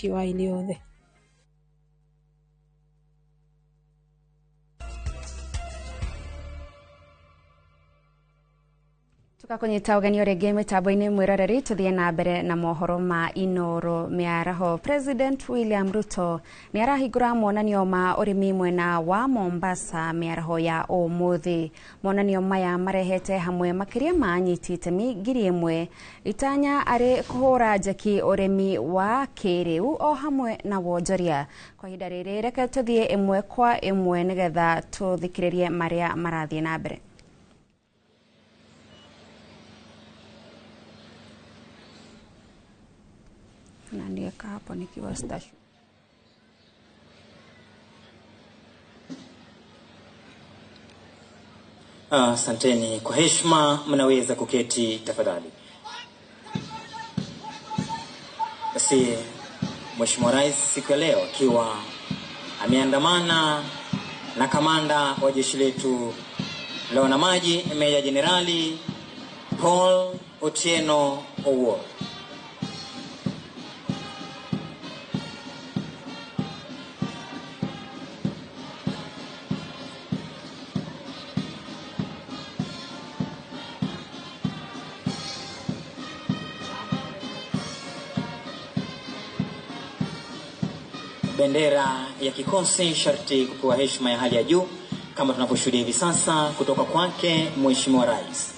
Wa iliothe. Tukakunyita ũgeni rĩngĩ mĩtambo-inĩ mwĩroreri tũthiĩ na mbere na mohoro ma Inoro mĩaraho. President William Ruto nĩ arahingũra monanio ma ũrĩmi mwena wa Mombasa mĩaraho ya ũmũthĩ. Monanio maya marehete hamwe makĩria ma anyiti itemi 1,000 itanya arĩ kũhũra njeki ũrĩmi wa kĩrĩu o hamwe na wonjoria. Kwa ihinda rĩrĩ reke tũthiĩ ĩmwe kwa ĩmwe nĩgetha tũthikĩrĩrie marĩa marathiĩ na mbere. Naniweka hapo nikiwa stashu. Asanteni kwa heshima, mnaweza kuketi tafadhali. Basi Mheshimiwa Rais siku ya leo akiwa ameandamana na kamanda wa jeshi letu la wanamaji Meja Jenerali Paul Otieno Owuor. Bendera ya kikosi sharti kupewa heshima ya hali ya juu kama tunavyoshuhudia hivi sasa kutoka kwake Mheshimiwa Rais.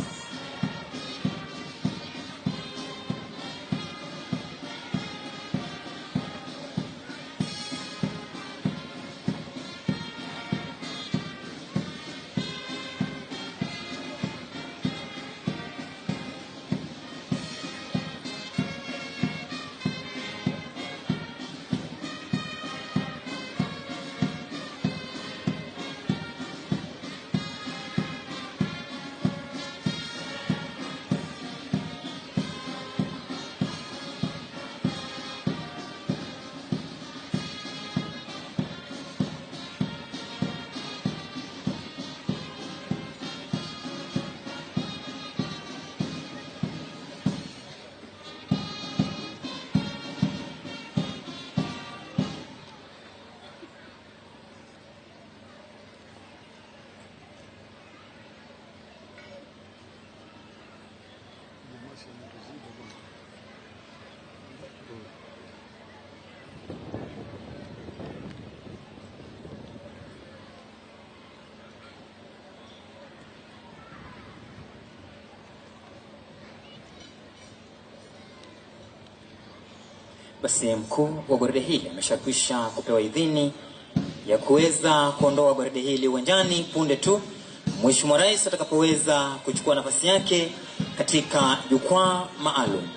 Basi mkuu wa gwaride hili ameshakwisha kupewa idhini ya kuweza kuondoa gwaride hili uwanjani punde tu Mheshimiwa Rais atakapoweza kuchukua nafasi yake katika jukwaa maalum.